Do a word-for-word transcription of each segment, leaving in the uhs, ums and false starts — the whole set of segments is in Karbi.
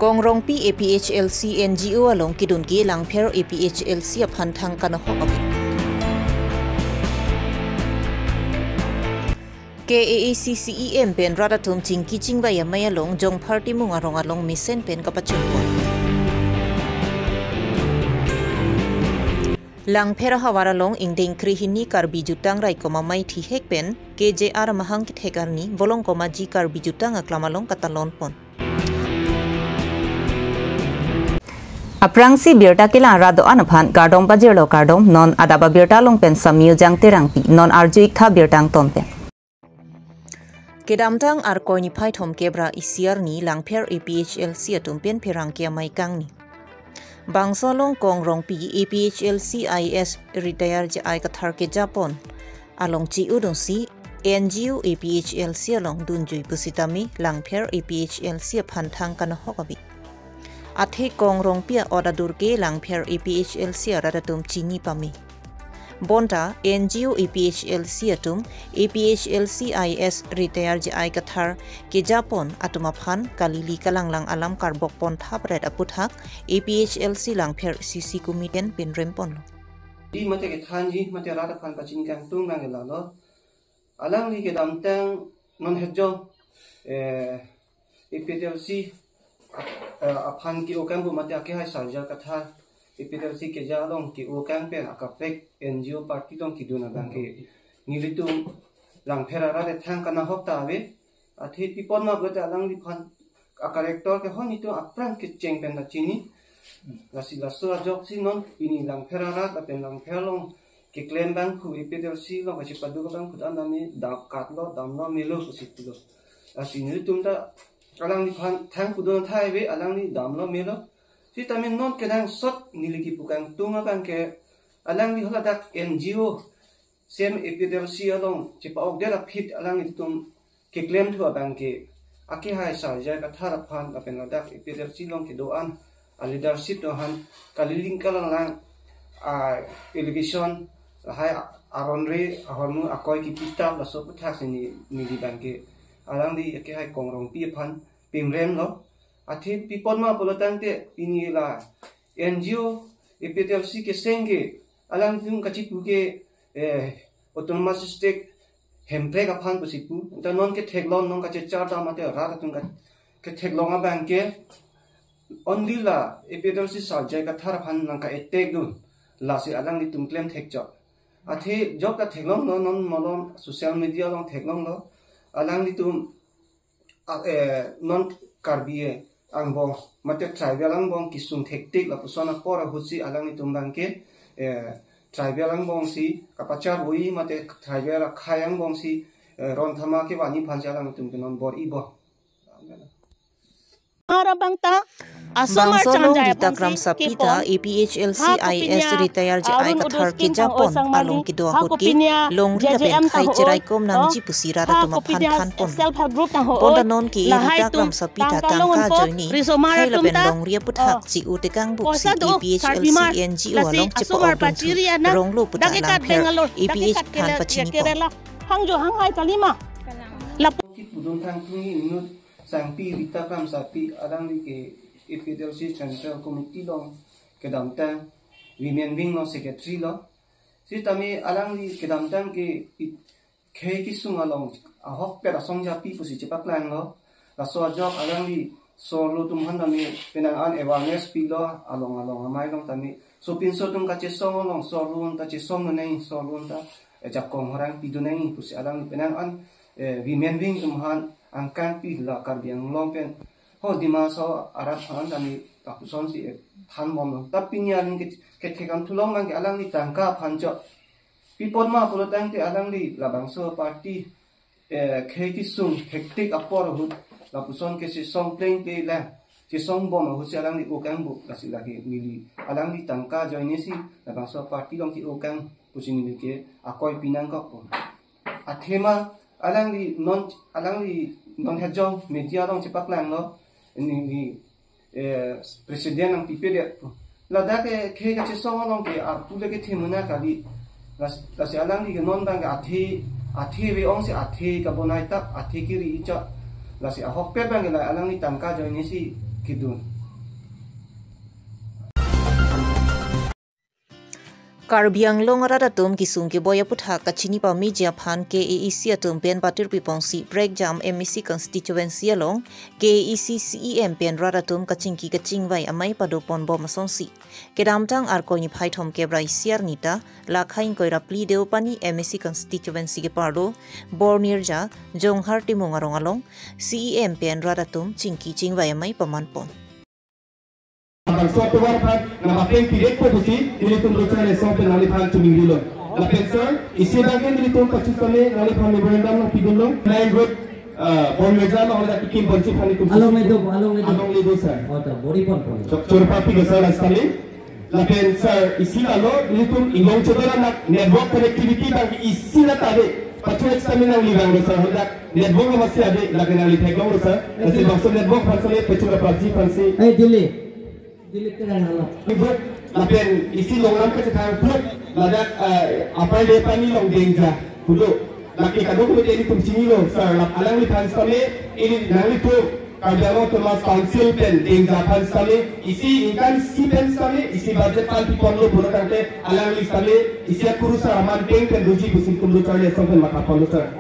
Kongrongpi A P H L C N G O along kedun ke Langpher A P H L C aphan thang kanahok ave. K A A C C E M pen rat atum chingki chingvai amei along Jongphar Timung arong along mesen pen kapachunpon. Langpher ahavar along ingdeng krehini Karbi jutang raikom amei thihek pen K J R amahang kethek arni Volongkom Aji Karbi jutang aklam along katalonpon. Aphrangsi birta kelang rat do-an aphan kardom pajirlo, kardom. Non adap abirta along pen Samyu Jangterangpi, non arju-iktha birta angton pen. Kedamtang Arkoi niphai thomkep ra isi arni Langpher A P H L C atum pen pherangke amei kangni. Bangso along Kongrongpi A P H L C I S retire J I Kathar kejapon along chi-u dunsi N G O A P H L C along dunjui pusitame Langpher A P H L C aphan thang kanahok ave. Athe Kongrongpi a-ot adur ke Langpher A P H L C arat atum chini pame. Bonta N G O A P H L C atum A P H L C I S retire J I Kathar kejapon atum aphan kalili kalanglang alam karbokpon thapret aputhak A P H L C Langpher C C committee pen pinremponlo. Di mate kethanji mate rat aphan pachini kangtung nang lalo. Alangli kedamtang non hejong, eh, A P H L C, eh, aphan ke-o kang pu mate akehai Sarja Kathar A P H L C keja along ke-o kang pen akaprek N G O party along kedun abang ke nelitum Langpher arat thang kanahok ta ave. Athe pi apot ma pulote alangliphan a-character ke hon itum aphrang kecheng pen ta chini. Lasi laso ajoksi non pini Langpher arat lapen Langpher along keklem abangphu A P H L C along kachepaduk abangphu ta nami dam katlo, damlo melo pusi pulo. Lasi nelitum ta alangliphan thang pudun thai ave, alangli damlo melo. Sitame non kenangsot neli kipu kangtung abang ke alangli haladak N G O sem A P H L C along chepa-okdet aphi alanglitum keklem thu abang ke akehai Sarja Kathar aphan lapen ladak A P H L C along kedo-an a-leadership atum aphan kaliling kalanglang a-allegation lahai aron re ahormu akoi kipitap laso aputhak si ne, neli abang ke alangli akehai Kongrongpi aphan pinremlo. Athe pi apot ma pulo tangte pini la N G O A P H L C keseng ke alangtum kachipu ke, eh, autonomous state hemprek aphan pusi pu. Anta non ketheklong, non kachechar dam mate rat atum ke, ketheklong abang ke only la A P H L C Sarja Kathar aphan nangka-attack dun. Lasi alanglitum klem thekchot. Athe jok ta theklonglo, non malom social media along theklonglo. Alanglitum a, eh, non Karbi angbong mate tribal angbong kesung thektik lapuson apor ahut si alanglitum abang ke, eh, tribal angbong si kapacharui mate tribal akhei angbong si, eh, ron thama kevangji aphan si alanglitum ke non bor-i bom. Arabang ta asomar Bangso along chanjai Rita aphan Kramsapi si ta kepon. A P H L C I S retire J I Kathar kejapon along kedo ahut ke longri lapen khei cheraikom nangji pusi rat atum aphan thanpon. Bonta non ke Rita Kramsapi ta tangka ajoine khei lapen longri aputhak chi-u tekang pu pusi A P H L C N G O along chepa-ok dun thu ronglo pu ta Langpher A P H aphan pachinipon. Hangjo hanghai kalima. Lapu kipudun thang thung inut Sangpi Rita Kramsapi, alangli ke A P H L C Central Committee along kedamtang Women Wing along secretary lo. Sitame alangli kedamtang ke i-, khei kesung along ahokpet asong japi pusi chepaklanglo. Laso ajok alangli sorlo atum aphan tame penang an awareness pilo, along along amei along tame sopinso atum kachesong along sorlo an ta chesong nangji, sorlo an ta, eh, jakong horang pidun nangji pusi alangli penang an, eh, Women Wing atum aphan angkang pi la Karbi Anglong pen ho Dima Hasao arat aphan tame lapuson si, eh, thanbomlo. Ta pini arni ke, kethekdam thu along abang ke alangli tangka aphan chot. Pi apot ma pulo tangte alangli labangso party, eh, khei kesung hektik apor ahut lapuson ke chesong plengple lang, chesong bom ahut si alangli o kang pu, lasi lake neli alangli tangka ajoine si labangso party along ke-o kang pusi neli ke akoi pinangkokpo. Athema alangli non, alangli non hejong media along chepaklanglo, neli, eh, president nangpipedet pu. Ladak ke khei kachesong along ke arpu le kethe mena kali. Las-, lasi alangli ke non abang ke athe, athe ave-ong si athe kabonai tap, athe kiri ichot. Lasi ahokpet abang ke la alangli tangka ajoine si kedun. Karbi Anglong arat atum kesung keboi aputhak kachini pameji aphan K A A C atum pen patir pipongsi prekjam M A C constituency along K A A C C E M pen rat atum kachingki kachingvai amei padopon bom asonsi. Kedamtang Arkoi niphai thomkep ra isi arni ta lakha ingkoi ra phli Deopani M A C constituency keparlo Bornirja Jonghar Timung arong along C E M pen rat atum chingki chingvai amei pamanpon. Abang so tuwar phan nama peng pirek po pusi nelitum Luchar Asong pen nangliphan chuning rilo. Lapen sir, isi bangke nelitum pachus kami nangliphan memorandum nangpidunlo. Nine road, uh, Bornirja along ada kikim bonsi phan itum. Along le do, along le do. Along le do, sir. Oh, to, bori pon pon. Chok chorpa pi sir last time. Lapen sir, isi lalo nelitum inglong chodora nak network connectivity bang isi na tabe. Pachu examine nangli bang sir, hadak network lo masi ave, lake nangli theklonglo sir. Lasi bangso network phan sale pechu ra PUBG phan si. Eh, Delhi. Delhi ke rang halo. Ibu, lapen isi longnam kachethang put, ladak, eh, Upper Deopani along Dengja. Kudo, lake kadokave nelitum chinilo sir, lap alangliphan sale, ili nanglitum Karbi Anglong Autonomous Council pen Dengja aphan sale, isi ingkan si pen sale, isi budget phan piponlo pulo tangte alangli sale, isi akuru saraman peng pen doji pusi nelitum Luchar Asong pen mathaponlo sir.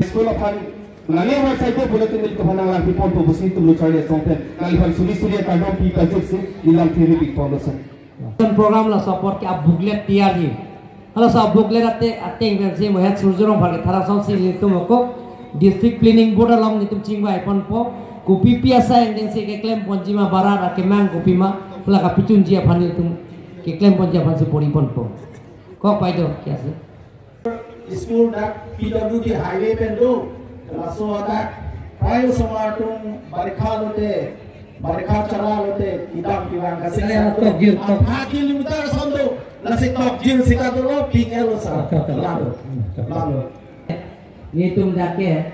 School aphan nani aphan saipo pulo tangte nelitum aphan nanglang piponpo pusi nelitum Luchar Asong pen nangliphan suri suri akardom pi pajut si neli lam thiri piponlo sir. Program laso apor ke a booklet tiyar ji. Halaso a booklet ate ateng pensi mo head Surjya Rongphar ke tharak asonsi nelitum ako District Planning Board along nelitum chingvai ponpo. Kopi pi asai angdengsi keklem ponji ma, barat akemang kopi ma, hala kapachunji aphan nelitum keklem ponji aphansi bori ponpo. Kok pai do, kya se? School dak P W D highway pen do. Laso dak prai osomar atum barikha lote, barikha chala lote, idam kevang kasi. Kali atok gil tok. Apha kilometer ason do. Lasi tok gil sita dolo, pik elo sa. Tok, tok, tok. Lalo. Tok. Lalo. Nelitum dak ke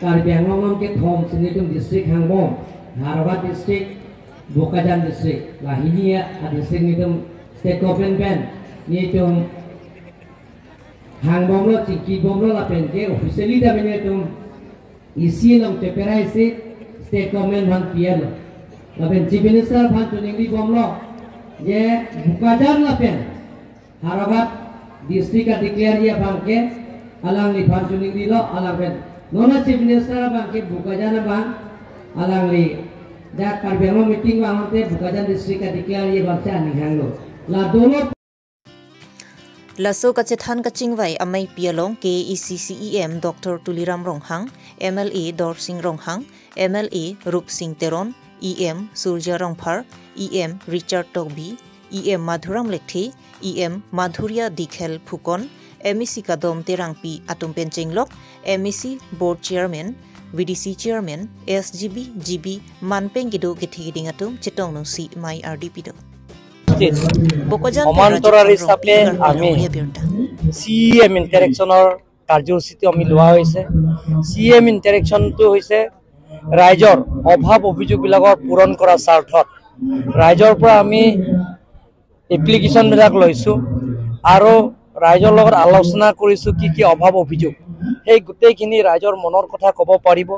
Karbi Anglong along kethom si nelitum district hangbom, Howraghat district, Bokajan district. Lahini a district nelitum state government pen nelitum hangbomlo, chingkibomlo lapen ke officially ta nelitum isi along cheperai si state government aphan pilo. Lapen Chief Minister aphan chuning ribomlo je Bokajan lapen Howraghat district a-declare ji abang ke alangliphan chuning rilo, alang pen non a Chief Minister abang ke Bokajan abang alangli dak Karbi Anglong meeting vang ante Bokajan district a-declare ji abang si aning hanglo. La dolo. Laso kachethan kachingvai ameipi along K A A C C E M Doctor Tuliram Ronghang, M L A Dorsing Ronghang, M L A Rupsing Teron, E M Surjya Rongphar, E M Richard Tokbi, E M Madhuram Lekthe, E M Madhurya Dikhel Phukon, M A C Kadom Terangpi atum pen chenglok, M A C Board Chairman, V D C Chairman, S G B, G B, manpeng kedo kethe keding atum chetong nungsi mei ardi pido. Bokajan pen সমান্তৰাল Rajiv হিচাপে Rongpi, আমি Karbi Anglong Media Birta. চি E M ইণ্টাৰেকশ্যনৰ কাৰ্যসূচীটো আমি লোৱা হৈছে। চি E M ইণ্টাৰেকশ্যনটো হৈছে ৰাইজৰ অভাৱ অভিযোগবিলাকৰ পূৰণ কৰাৰ স্বাৰ্থত ৰাইজৰ পৰা আমি এপ্লিকেশ্যনবিলাক লৈছোঁ আৰু ৰাইজৰ লগত আলোচনা কৰিছোঁ কি কি অভাৱ অভিযোগ, সেই গোটেইখিনি ৰাইজৰ মনৰ কথা ক'ব পাৰিব।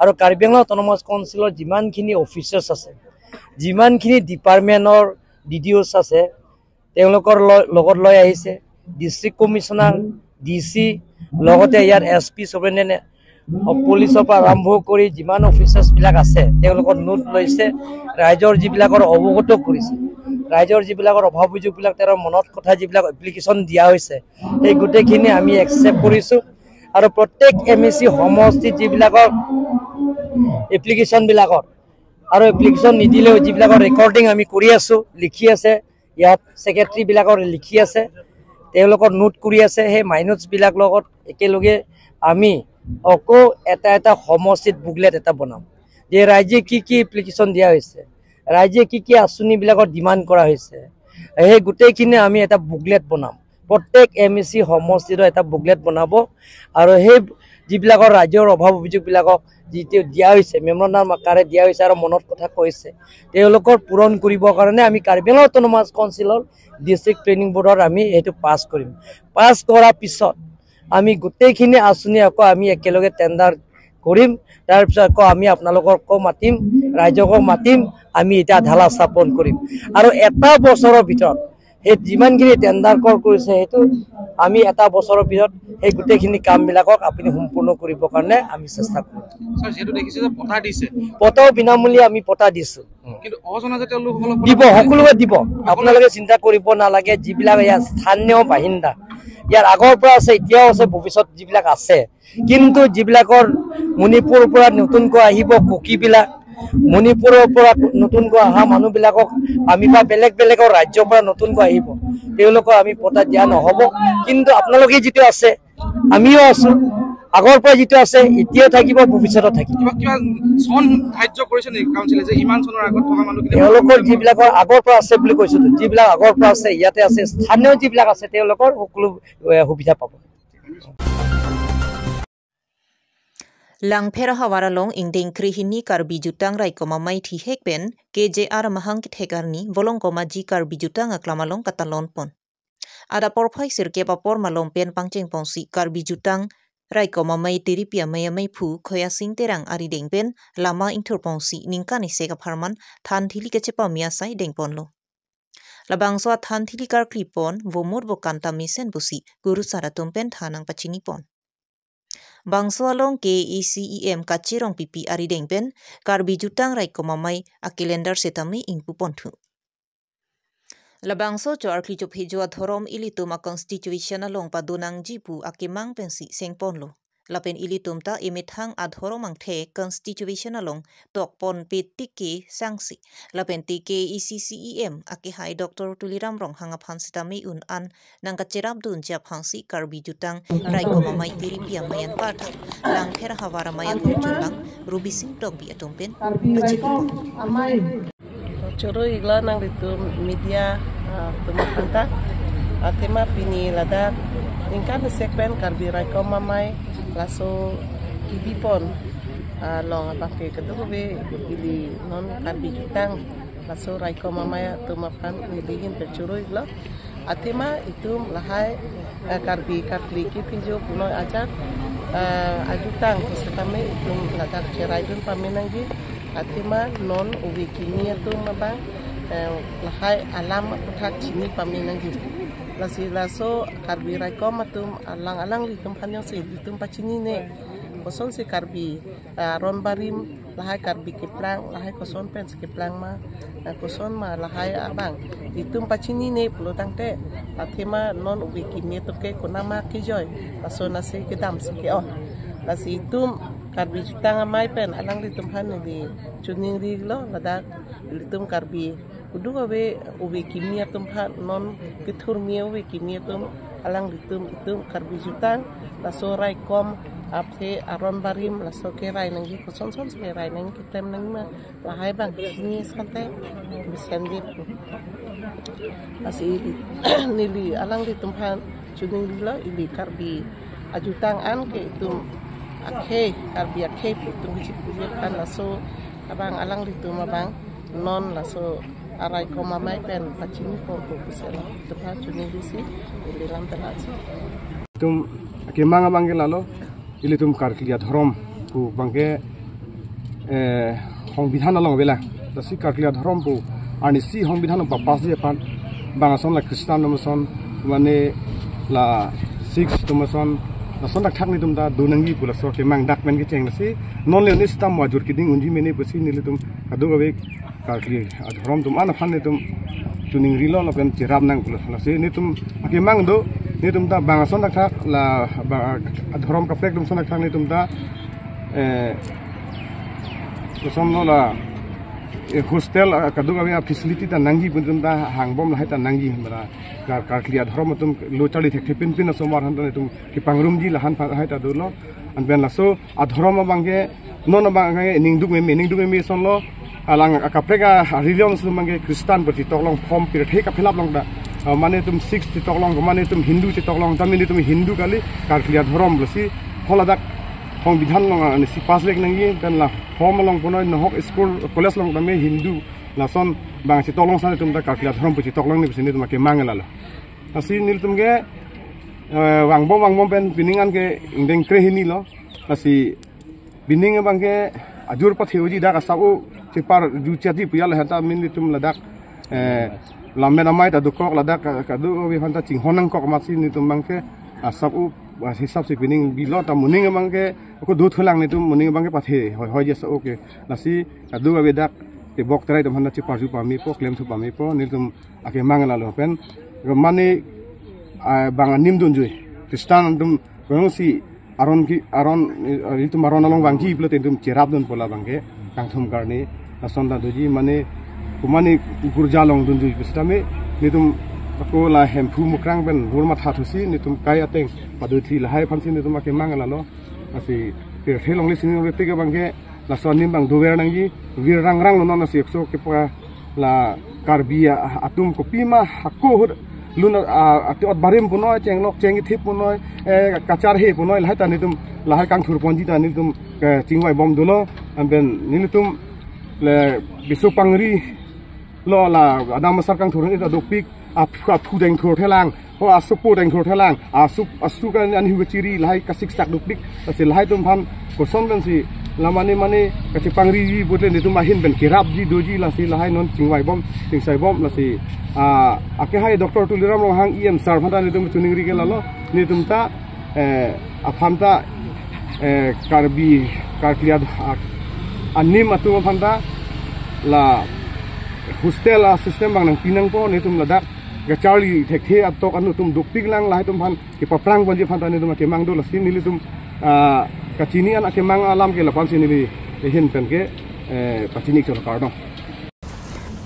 আৰু কাৰ্বি আংলং অট'নমাছ কাউন্সিলৰ যিমানখিনি অফিচাৰ্ছ আছে, যিমানখিনি ডিপাৰ্টমেণ্টৰ ডি ডি অ'ছ আছে, তেওঁলোকৰ ল-, লগত লৈ আহিছে। ডিষ্ট্ৰিক্ট কমিশ্যনাৰ, ডি চি, লগতে ইয়াৰ এছ পি, ছুপাৰিণ্টেণ্ডেণ্ট অফ পুলিচৰ পৰা আৰম্ভ কৰি যিমান অফিচাৰ্ছবিলাক আছে, তেওঁলোকৰ নোট লৈছে, ৰাইজৰ যিবিলাকৰ অৱগত কৰিছে, ৰাইজৰ যিবিলাকৰ অভাৱ অভিযোগবিলাক, তেওঁৰ মনত কথা যিবিলাক এপ্লিকেশ্যন দিয়া হৈছে, সেই গোটেইখিনি আমি একচেপ্ট কৰিছোঁ। আৰু প্ৰত্যেক এম এ চি সমষ্টিত যিবিলাকৰ এপ্লিকেশ্যনবিলাকৰ আৰু এপ্লিকেশ্যন নিদিলেও যিবিলাকৰ ৰেকৰ্ডিং আমি কৰি আছোঁ, লিখি আছে, ইয়াত ছেক্ৰেটাৰীবিলাকৰ লিখি আছে, তেওঁলোকৰ নোট কৰি আছে, সেই মাইনটছবিলাক লগত একেলগে আমি আকৌ এটা এটা সমষ্টিত বুকলেট এটা বনাম যে ৰাইজে কি কি এপ্লিকেশ্যন দিয়া হৈছে, ৰাইজে কি কি আঁচনিবিলাকৰ ডিমাণ্ড কৰা হৈছে, সেই গোটেইখিনি আমি এটা বুকলেট বনাম। প্ৰত্যেক এম এ চি সমষ্টিতো এটা বুকলেট বনাব আৰু সেই যিবিলাকৰ ৰাইজৰ অভাৱ অভিযোগবিলাকক যিটো দিয়া হৈছে, মেমৰেণ্ডাম আকাৰে দিয়া হৈছে আৰু মনত কথা কৈছে, তেওঁলোকৰ পূৰণ কৰিবৰ কাৰণে আমি কাৰ্বি আংলং অট'নমাছ কাউন্সিলৰ ডিষ্ট্ৰিক্ট প্লেনিং বৰ্ডত আমি সেইটো পাছ কৰিম। পাছ কৰাৰ পিছত আমি গোটেইখিনি আঁচনি আকৌ আমি একেলগে টেণ্ডাৰ কৰিম। তাৰপিছত আকৌ আমি আপোনালোককো মাতিম, ৰাইজকো মাতিম, আমি এতিয়া ঢালা স্থাপন কৰিম। আৰু এটা বছৰৰ ভিতৰত সেই যিমানখিনি টেণ্ডাৰ কল কৰিছে, সেইটো আমি এটা বছৰৰ ভিতৰত সেই গোটেইখিনি কামবিলাকক আপুনি সম্পূৰ্ণ কৰিবৰ কাৰণে আমি চেষ্টা কৰিম। ছাৰ, যিহেতু দেখিছে যে পটা দিছে, পটাও বিনামূলীয়া আমি পটা দিছো। কিন্তু অজনজাতীয় লোকসকলক দিব, সকলোকে দিব। আপোনালোকে চিন্তা কৰিব নালাগে। যিবিলাক ইয়াৰ স্থানীয় বাসিন্দা, ইয়াৰ আগৰ পৰা আছে, এতিয়াও আছে, ভৱিষ্যত যিবিলাক আছে, কিন্তু যিবিলাকৰ মণিপুৰৰ পৰা নতুনকৈ আহিব কুকিবিলাক, মণিপুৰৰ পৰা নতুনকৈ অহা মানুহবিলাকক, আমি বা বেলেগ বেলেগৰ ৰাজ্যৰ পৰা নতুনকৈ আহিব, তেওঁলোকক আমি পটা দিয়া নহ'ব। কিন্তু আপোনালোকে যিটো আছে, আমিও আছো, আগৰ পৰা যিটো আছে, এতিয়াও থাকিব, ভৱিষ্যতত থাকিব। কিবা, কিবা চন ধাৰ্য কৰিছে নেকি কাউন্সিলে যে ইমান চনৰ আগত থকা মানুহখিনি? তেওঁলোকৰ যিবিলাকৰ আগৰ পৰা আছে বুলি কৈছো, যিবিলাক আগৰ পৰা আছে, ইয়াতে আছে, স্থানীয় যিবিলাক আছে, তেওঁলোকৰ সকলো, এ, সুবিধা পাব। Langpher havar along ingdeng krehini Karbi Jutang Raikom Amei thihek pen K J R Mahang kethek arni Volongkom Aji Karbi Jutang aklam along katalon pon. Adap porphai sirkep apor malom pen pangcheng ponsi Karbi Jutang Raikom Amei Tiripi Amei Ameiphu Khoyasing Terang arideng pen lama ingthur ponsi ningkan isi apharman than thili kachepame asai deng ponlo. Labangso athan thili karkli pon, vomut vokan ta mesen pusi kurusar atum pen than nangpachini pon. Bangso along K A A C E M Kache Rongpipi arideng pen Karbi Jutang Raikom Amei a-calendar setame ingpu ponthu. Labangso cho-arkli chophejo adhorom ilitum a-constitution along pado nangji pu akemang pensi seng ponlo. Lapen ilitum ta emethang adhorom angthe constitution along tok ponpe tik ke sangsi. Lapen te K A A C C E M akehai Doctor Tuliram Ronghang aphan setame un-an nangkacherapdunji aphansi Karbi Jutang Raikom Amei Tiripi Amei anparta Langpher havar amei akhong chunbang Rubi Sing Tokbi atum pen pachini pon. Choro-iklo nanglitum media, ah, atum aphanta. Athema pini ladak ningkan isi pen Karbi Raikom Amei laso kebi pon, ah, along abangke kadokave ili non Karbi Jutang laso Raikom Amei atum aphan nelihin pen choro-iklo. Athema itum lahai, eh, Karbi karkli kephejo punoi ajat, eh, ajutang setame itum ladak cheraidun pame nangji. Athema non ove kimi atum abang, eh, lahai alam aputhak chini pame nangji. Lasi laso Karbi Raikom atum alang alanglitum aphan jongsi ilitum pachinine, kosonsi Karbi, eh, aron barim, lahai Karbi keplang, lahai koson pensi keplang ma, eh, koson ma lahai abang itum pachinine pulo tangte, athema non ove kimi atum ke konama kejoi, laso nasi kedamsi ke-ong. Lasi itum Karbi Jutang Amei pen alanglitum aphan neli choningrilo, ladak ilitum Karbi kadokave ove kimi atum aphan non kethurmi ove kimi atum alanglitum itum Karbi Jutang laso raikom aphe aron barim laso kerai nangji, kosonson kerai nangji, keklem nangji ma, lahai abang chini sante mesenji. Lasi ili, neli alanglitum aphan choningrilo, ili Karbi ajutang an ke itum akhei, Karbi akhei itum kechipujir kan, laso abang alanglitum abang non laso a-Raikom Amei pen pachini ponpo pusi itum aphan choningrisi, ili lam telatsi. Itum akemang abangke lalo, ilitum karkli adhorom pu abangke, eh, hongbidhan along avelang. Lasi karkli adhorom pu arnisi hongbidhan along papass-ji aphan, bang ason la Christian atum ason, mane la Sikhs atum ason, lason thakthak netum ta do nangji pu laso akemang dak pen kecheng. Lasi non le ne sita mo ajur keding unji mene pusi nelitum kadokave karkli adhorom atum an aphan netum choningrilo lapen cherap nang pulo. Lasi netum akemang do, netum ta bang ason thakthak la ba adhorom kaprek atum ason thakthak netum ta, eh, kosonlo la, eh, hostel, ah, kadokave a-facility ta nangji pu netum ta hangbom, lahai ta nangji, mara kar-, karkli adhorom atum lo charli thekthe pinpin asomar aphan ta netum kepangrumji lahan aphan lahai ta dolo. Anpen laso adhorom abangke, non abangke ningduk meme, ningduk meme asonlo, alang akaprek a-religion atum abangke Christian pu chetoklong, form pirthe ka-fill up long ta, ah, mane itum Sikhs chetoklong, mane itum Hindu chetoklong, tame netum Hindu kali, karkli adhorom, lasi haladak hongbidhan along, ah, nisi pass-vek nangji, pen la form along punoi nohok school, college along tame Hindu, lason bang chetoklong san netum ta karkli adhorom pu chetoklong ni pusi netum akemang lalo. Lasi nelitum ke, eh, vangbom vangbom pen pining an ke ingdeng krehini lo. Lasi pining abangke ajur patheji dak asap-o chepar juchatji pu ya lahai ta nelitum ladak, eh, Lammet amei ta dokok, ladak ka-, kadokave aphan ta chinghon nangkok, amatsi netum abangke asap u, ah, hisap si pining bilo ta moning abangke ako dothulang, netum moning abangke pathe hoi hoi jesa oke. Lasi kadokave dak tebok terai atum aphan ta cheparju pamepo, klemthu pamepo, netum akemang lalo pen. Mane, ah, bang anim dunjui. Khristan atum koyong si aron ki, aron, eh, itum aron along vangji pulote itum cherap dunpo la abangke, kangthum karne, lason ta doji, mane, kumane gurja along dunjui pusitame, netum ako la Hemphu Mukrang pen bur matha thusi, netum kai ateng padothi, lahai aphansi netum akemang lalo. Lasi pirthe longle sining rete ke abangke, laso anim abang dover nangji, vir rangrang lo non, lasi ekso kepa la Karbi a-, atum kopima hako ahut lun a-, a-, ati ot barim punoi, chenglok chengkethip punoi, eh, kacharhe punoi, lahai ta netum, lahai kangthur ponji ta netum, eh, chingvai bom dolo, lapen nelitum le bisu pangri lo la adam asar kangthur ni ta dopik, aphu, aphu dengthur thelang, ho asopo dengthur thelang, asu, asu kan ani hu kachiri, lahai kasiksak dopik, lasi lahai atum aphan koson pensi la mane mane kachepangriji pulote netum ahin pen kerapji doji, lasi lahai non chingvai bom, chingsai bom, lasi, ah, akehai Doctor Tuliram Ronghang E M sir aphan ta netum choningri ke lalo, netum ta, eh, aphan ta, eh, Karbi, Karkli ad-, ak-, anim atum aphan ta la hostel a-system abang nangpi nangpo, netum ladak kacharli thekthe atok anu atum dopik lang, lahai atum aphan kepaplang ponji aphan ta netum akemang do, lasi nelitum, ah, kachini an akemang alam ke lapu-ansi neli ahin pen ke, eh, pachini cholo, kardom.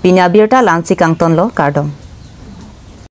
Pini abirta la-ansi kangtonlo, kardom.